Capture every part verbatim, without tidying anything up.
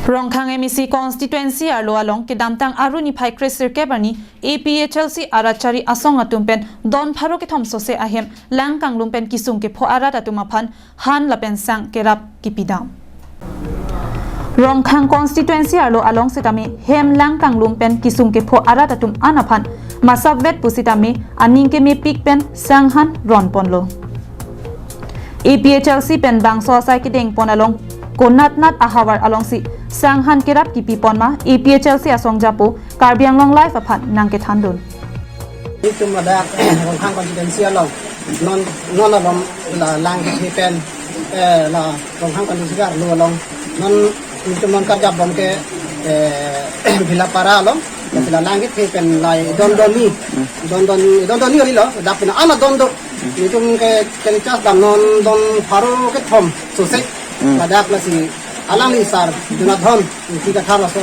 Rongkhang M A C constituency arlo along kedamtang Aru niphai kresirkep arni A P H L C arat chari asong atum pen don pharo kethom sose ahem lang kanglum pen kisung kepho arat atum aphan han lapen sang kerap kipidam. Rongkhang constituency arlo along setame hem lang kanglum pen kisung kepho arat atum an aphan masap vet pusitame aning kemepik pen sang han ron ponlo. A P H L C pen bangso asai kedeng pon along konatnat ahavar alongsi sang han kerap kipi pon ma A P H L C asong japo Karbi Anglong Live aphan nangkethan dun. Itum ada Rongkhang constituency along non non along la lang kethe pen, eh, la Rongkhang constituency arlo along non itum non karjap bom ke, eh, Bhilapara along la lang kethe pen la don doni don don don doni ori lo dak pina ana don do itum ke kelicas dam non don pharo kethom sose. Hmm. Ladak lasi alangli sar Jonathan Ingti Kathar laso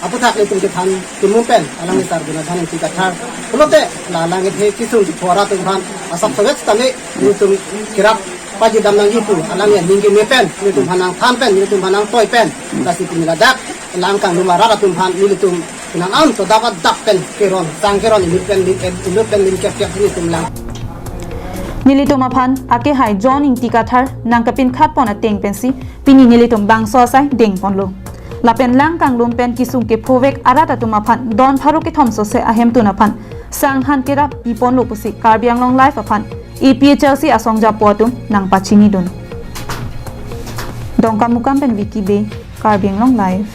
aphuthak itum kethan kimu pen alangli sar Jonathan Ingti Kathar pulote la lang kethe kisung kepho arat atum aphan asap sowet setame itum kerap pajir dam nangji pu alangli aning keme pen itum aphan nangthan pen itum aphan nangtoi pen lasi pini ladak lang kanglum arat atum aphan nelitum nang am to dap dap pen keron sang keron inut pen inut pen lim kep kep nelitum lang. Nelitum aphan akehai John Ingti Kathar nangkepinkhat pon ateng pensi pini nelitum bangso asai deng ponlo. Lapen lang kanglum pen kisung kephovek arat atum aphan don pharo kethom sose ahemtun aphan sang han kerap pi ponlo pusi Karbi Anglong Live aphan A P H L C asong japo atum nangpachini dun. Dongkamukam pen Vicky Bey, Karbi Anglong Live.